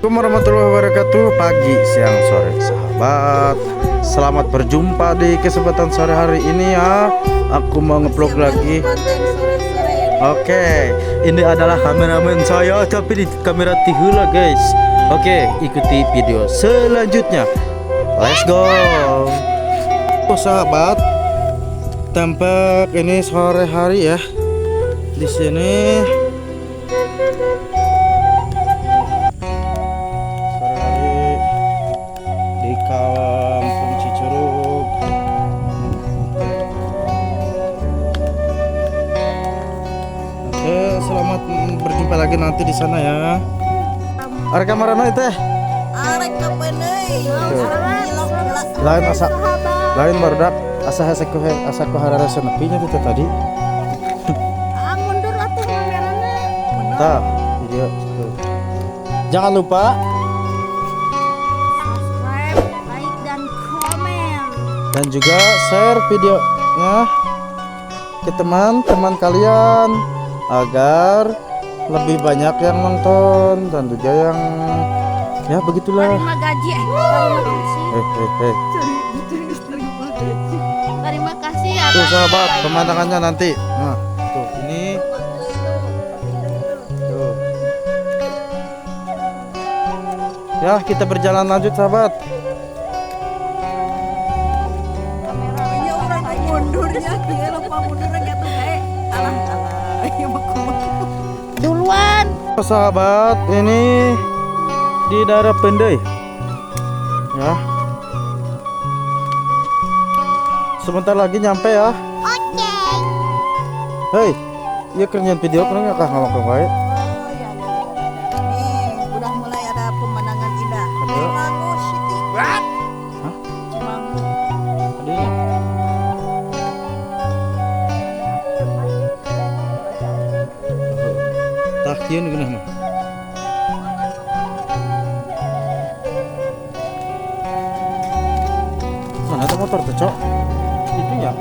Assalamualaikum warahmatullahi wabarakatuh. Pagi, siang, sore sahabat. Selamat berjumpa di kesempatan sore hari ini ya. Aku mau ngevlog lagi. Oke, ini adalah kameramen saya, tapi di kamera tihula guys. Oke, ikuti video selanjutnya. Let's go. Oh, sahabat, tampak ini sore hari ya. Di sini sore hari di Kampung Cicurug. Oke, selamat berjumpa lagi nanti di sana ya. Arek kamarana teh? Arek kapeuneuy. Lain asa lain barudak asa hese ku asa ku hararese nepi nya teh tadi. Ah, mundur atuh kamerana. Tah, video tuh. Jangan lupa subscribe, like, dan komen. Dan juga share videonya ke teman-teman kalian agar lebih banyak yang nonton dan juga yang ya begitulah. Terima gaji. Terima kasih. Terima kasih ya. Tuh sahabat, pemandangannya nanti. Nah, tuh ini. Tuh. Ya, kita berjalan lanjut sahabat. Kameranya orang mundurnya, dia lupa mundurnya gitu kayak alah alah. Ya duluan. Sahabat, ini di daerah Pendai. Ya. Sebentar lagi nyampe ya. Oke. Hei, iya kerjaan video kan nggak ngomong wae. Oh iya, iya, iya. Nih, udah mulai ada pemandangan indah. Cimangu City. Hah? Cimangu. Adanya. Tah kieu nu geunah mah. Mana ada motor tuh, Cok? Itu ya.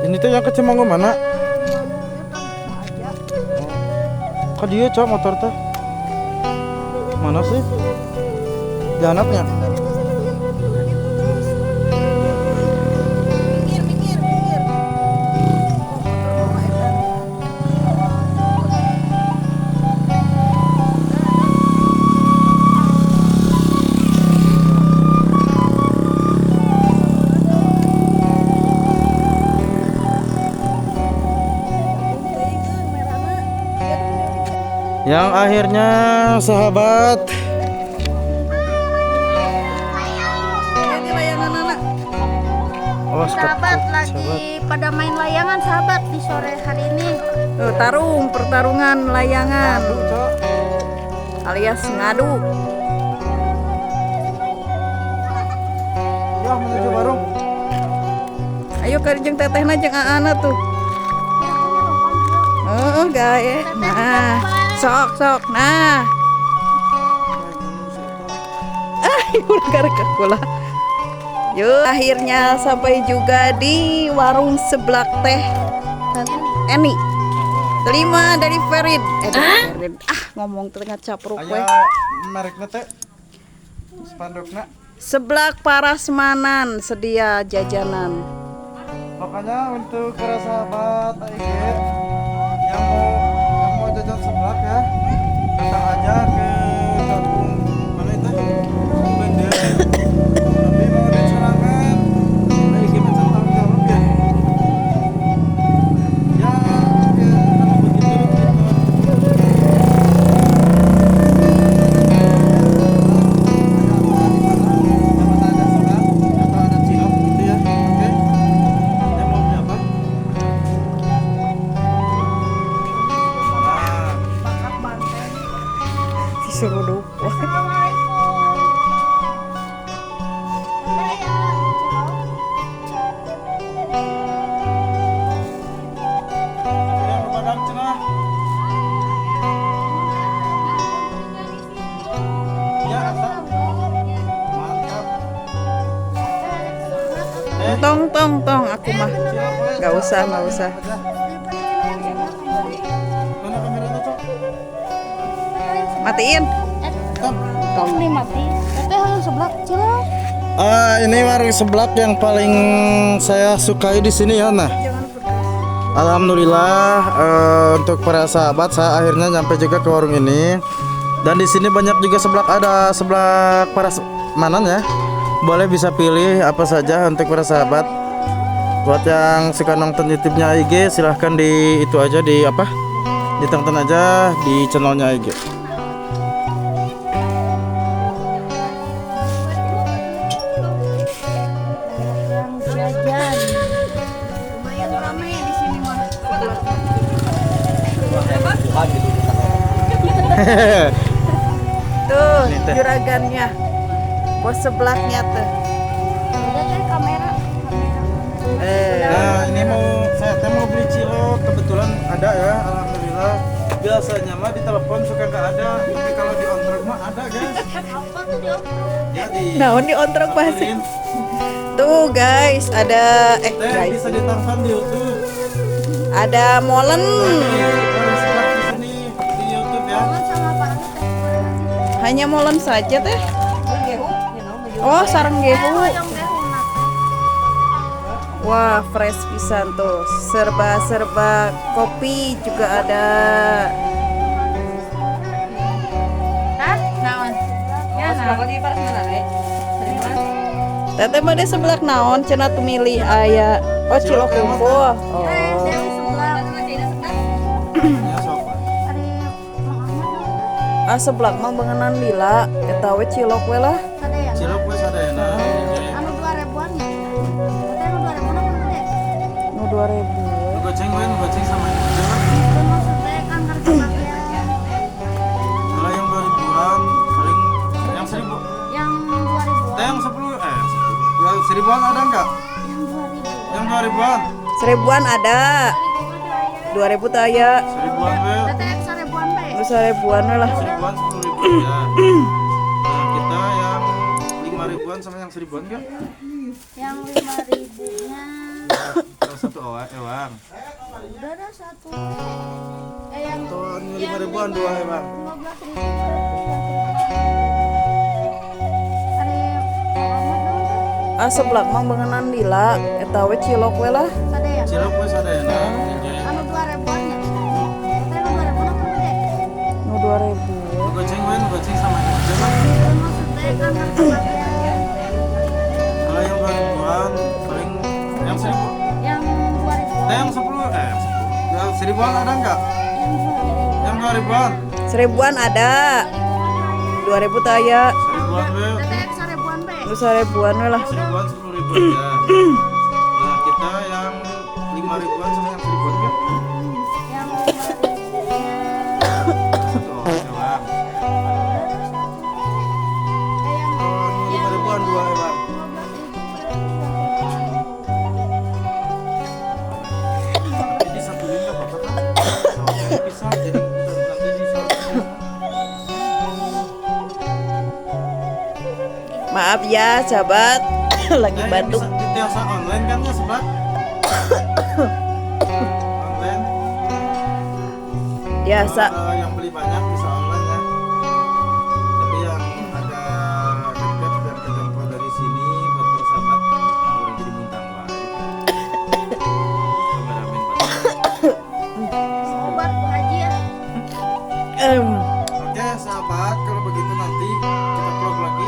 Ini tuh yang ke Cimanggu mana? Kok dia, Cok, motor tuh? Mana sih? Janatnya. Minggir, minggir, minggir. Yang akhirnya sahabat, oh, sahabat lagi pada main layangan sahabat di sore hari ini. Tuh, tarung, pertarungan layangan alias ngadu. Ya, menuju warung. Ayo kerjeng tetehna jeung aana tuh. Oh, gae. Nah, sok sok. Nah. Ah, udah karek kula. Yuk, akhirnya sampai juga di warung seblak teh Eni. Terima dari Ferid. Ferid. Ah, ngomong tengah capruk we. Merekna teh spandukna. Seblak Parasmanan sedia jajanan. Pokoknya untuk para sahabat AIG yang mau jajan seblak ya, datang aja ke kampung mana itu? Benda. Tapi mau dicerahkan, AIG macam tanggung jawab ya. Ya, oke, kalau begitu kita ada seblak atau ada cilok gitu ya. Oke. Yang mau beli apa? Nah, Tong tong tong aku mah. Nggak usah, nggak usah. Mana kameranya, Cok? Matiin. Tong nih mati. Teteh hayang seblak cilok. Ah, ini warung seblak yang paling saya sukai di sini ya, nah. Alhamdulillah untuk para sahabat saya akhirnya nyampe juga ke warung ini. Dan di sini banyak juga seblak, ada seblak para manan ya. Boleh bisa pilih apa saja untuk para sahabat. Buat yang suka nonton YouTube-nya IG silahkan di itu aja di apa? Ditonton aja di channelnya IG. Yang jajan. Lumayan rame di sini mah. Tuh, juragannya. Bos seblaknya tuh. Udah teh kamera. Eh, Nah, ini mau saya teh mau beli cilok, kebetulan ada ya, alhamdulillah. Biasanya mah di telepon suka nggak ada, tapi kalau di ontrog mah ada, guys. Apa tuh di Ya di naon di ontrog pasti. Satuin. Tuh guys, ada Teh guys, bisa ditonton di YouTube. ada molen. Di warung seblak di sini di YouTube ya. sama apa lagi teh? Hanya molen saja teh. Oh, sareng gehu. Hayang gehu nah. Wah, fresh pisan tuh. Serba-serba kopi juga ada. Hah? Naon? Ya naon. Teteh mah seblak naon cenah tuh milih aya. Oh, cilok kumpul. Oh. Eh, Dewi seblak. Ya sok. Ari Mang Ahmad naon? Ah, seblak mah beungenan lila. Eta we cilok we lah. Sadaya. Cilok wes ada ya nah. Anu 2000-an ya? Teteh anu 2000-an apa gede? Nu 2000. Nu goceng we, nu goceng sama ini aja. Itu maksudnya kan harga bagian. Kalau yang 2000-an paling yang 1000. Yang 2000-an. Teh yang 10 yang 10. Yang 1000-an ada enggak? Yang 2000. Yang 2000-an. Seribuan ada. 2000 teh aya. 1000-an we. Teteh seribuan be. Nu seribuan we lah. 1000-an 10.000 ya. Nah, kita yang 5.000-an sama yang 1000-an kan? Yang 5000-nya. Salah satu ewang. Udah ada satu. Yang Atau 5.000-an dua ewang. 15.000 berarti. Ari Mang Ahmad naon teh? Ah, seblak mah beungenan lila. Eta we cilok we lah. Sadaya. Cilok wes ada ya nah. Anu 2000-an ya? Teteh anu 2000-an apa gede? Nu 2000. Nu goceng we, nu goceng sama ini aja lah. Itu maksudnya kan harga bagian. Kalau yang 2000-an paling yang 1000. Yang 2000-an. Teh yang 10 yang 10. Yang 1000-an ada enggak? Yang 2000. Yang 2000-an. Seribuan ada. 2000 teh aya. 1000-an we. Teteh seribuan be. Nu seribuan we lah. 1000-an 10.000 aja. Nah, kita yang 5.000-an sama yang 1000-an kan? Yang 5000-nya. Satu ewang. Yang 5.000-an dua ewang. 15.000 berarti. Jadi satuin nggak apa-apa kan? Soalnya bisa jadi nanti bisa. Maaf ya, sahabat. Lagi Nah, ini batuk. bisa ditiasa online kan ya seblak? Online. Biasa. Kalau yang beli banyak bisa online ya. Tapi yang agak dekat biar kejangkau dari sini buat persahabat udah jadi bintang wae. Kameramen batuk. Obat Bu Haji ya. Oke sahabat, kalau begitu nanti kita vlog lagi.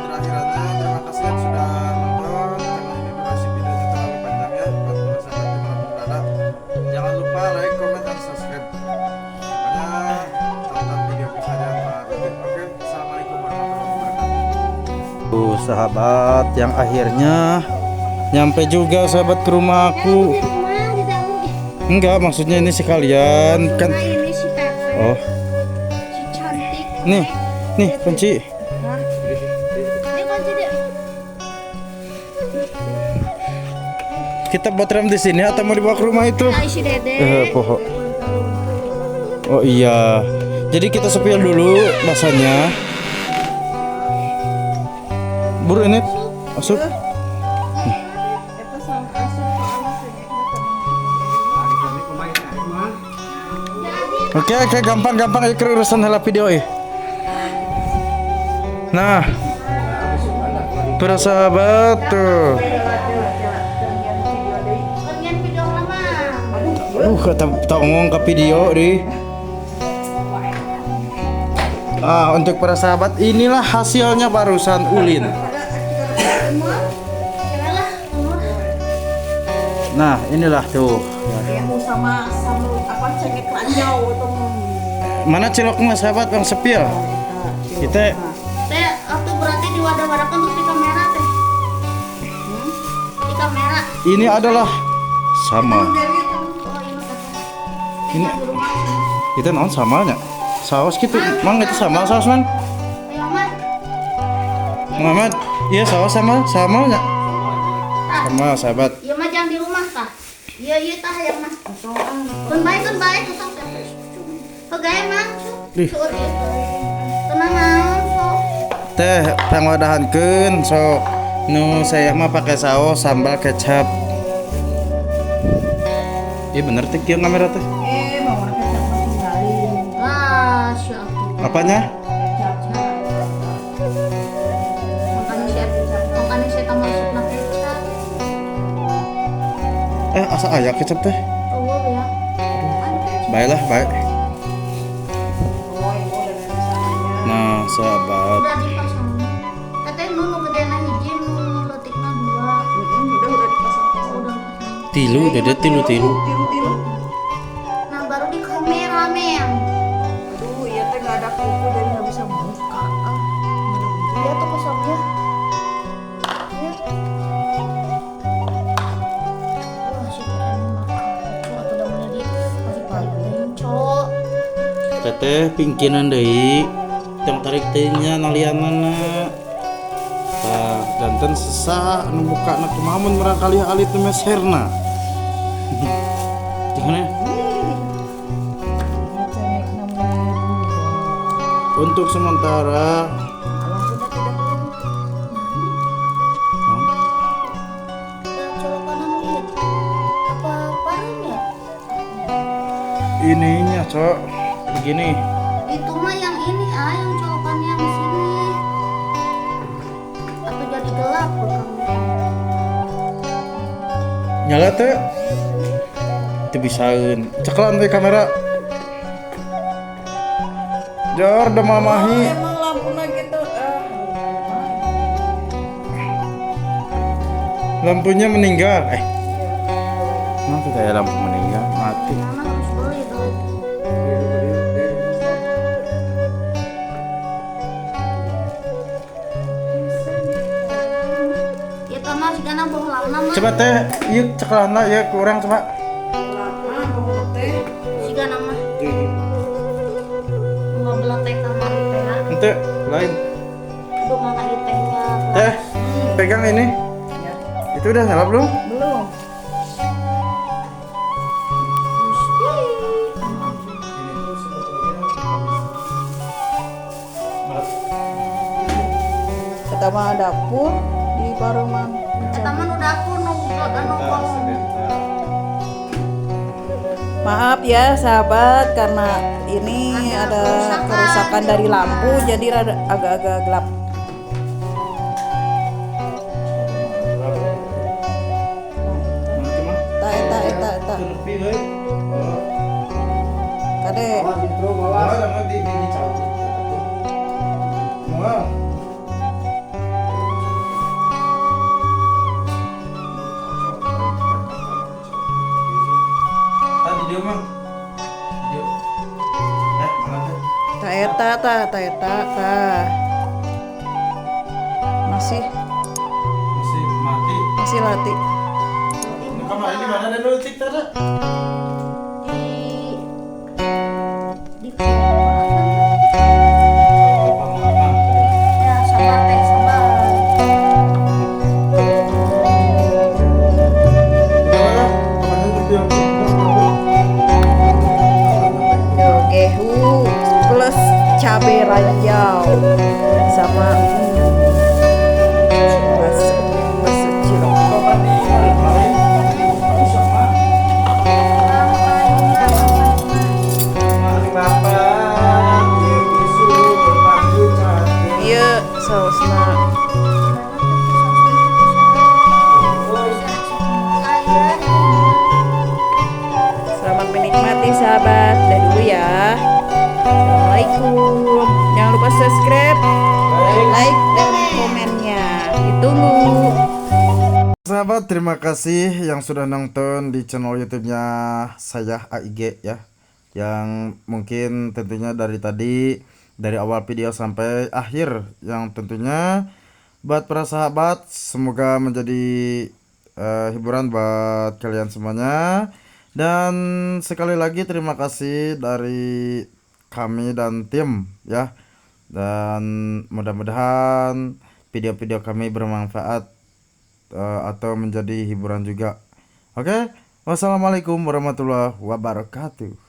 Terakhirannya terima kasih yang sudah nonton. Karena ini durasi videonya terlalu panjang ya buat para sahabat dimanapun berada. Jangan lupa like, comment, dan subscribe. Pokoknya tonton video keseharian Pak Bibit. Oke, assalamualaikum warahmatullahi wabarakatuh. Tuh sahabat yang akhirnya nyampe juga sahabat ke rumah aku. Di rumah di dalam. Enggak, maksudnya ini sekalian kan. Nah, ini si Teteh. Oh, Si cantik. nih, nih kunci. Ini kunci dia. Kita botram di sini atau mau dibawa ke rumah itu? Nah, si Dede. Pohon. Oh iya. Jadi kita sepil dulu basahnya. Buru ini masuk. Oke, gampang-gampang ieu keur urusan heula video ih. Nah, para sahabat tuh. Pengen video lama. Kata tak ngomong ke video deh. Ah, untuk para sahabat inilah hasilnya barusan ulin. Nah, inilah tuh. Yang sama sama apa cengek ranjau itu. Mana ciloknya sahabat yang sepil? Kita teh atau berarti di wadah-wadahkan terus di kamera teh. Di kamera. Ini adalah sama. Ini itu non samanya. Saus gitu. Mang itu sama saus man? Muhammad, iya saus sama samanya. Sama sahabat. Iya mah jangan di rumah tah. Iya iya tah yang mah. Kun baik sok. Pegae mang. Seueur ieu. Tenang naon sok. Teh pangwadahankeun sok. Nu saya mah pakai saus sambal kecap. Iya bener teh kieu kamera teh. Mau kecap mah tinggalin. Lah, sia atuh. Apanya? Makanya saya tambah masukna kecap. Asa aya kecap teh? Oh ya. Baiklah, baik. Nah, sahabat. Udah dipasang. Teteh nu nu gedena hiji, nu leutikna dua. Udah dipasang-pasang. Udah. Tilu, dede tilu. Tilu. Nah, baru di kameramen. Aduh, iya teh nggak ada kuku jadi nggak bisa buka. Ah, Iya tuh kosongnya. Iya. Wah, si keren makan. Cok, atau udah mulai di pagi-pagi cok. Teteh pingkinan deui. Tong tarik teh nya nalianana. Tah, janten sesa nu buka na kumaha mun murangkali alit nu meserna. Gimana? Untuk sementara Colokan anu ieu. Apa parem ya? Ininya, Cok. Begini. Itu mah yang ini yang colokan yang sini. Atau jadi gelap kamu. Nyala teh. Teu bisaeun. Ceklan we kamera. Jor demamahi. Emang lampuna gitu. Lampunya meninggal. Emang tuh kayak lampu meninggal, mati. Karena harus beli tuh. Itu mah sigana bohlamna mah. Coba teh, ieu ceklana ya kurang coba. Sigana mah. Enggak belah teh kamar teh. Ente lain. Aduh mana ieu tehnya. Teh, pegang ini. Ya. Itu udah nyala belum? Belum. Pertama dapur di Paruman. Pertama nu dapur nu anu Maaf ya sahabat karena ini ada kerusakan dari lampu jadi rada agak-agak gelap. Ta eta eta eta. Kade. Ta eta ta ta eta ta. Masih mati. Masih lati. Kamar ini mana ada nutik tadi? Di ya sabar teh sabar. Gehu plus cabai ranjau sama bakso cilok. sahabat, terima kasih yang sudah nonton di channel YouTube-nya saya AIG ya. Yang mungkin tentunya dari tadi, dari awal video sampai akhir, yang tentunya buat para sahabat semoga menjadi hiburan buat kalian semuanya. Dan sekali lagi terima kasih dari kami dan tim ya. Dan mudah-mudahan video-video kami bermanfaat atau menjadi hiburan juga. Oke, wassalamualaikum warahmatullahi wabarakatuh.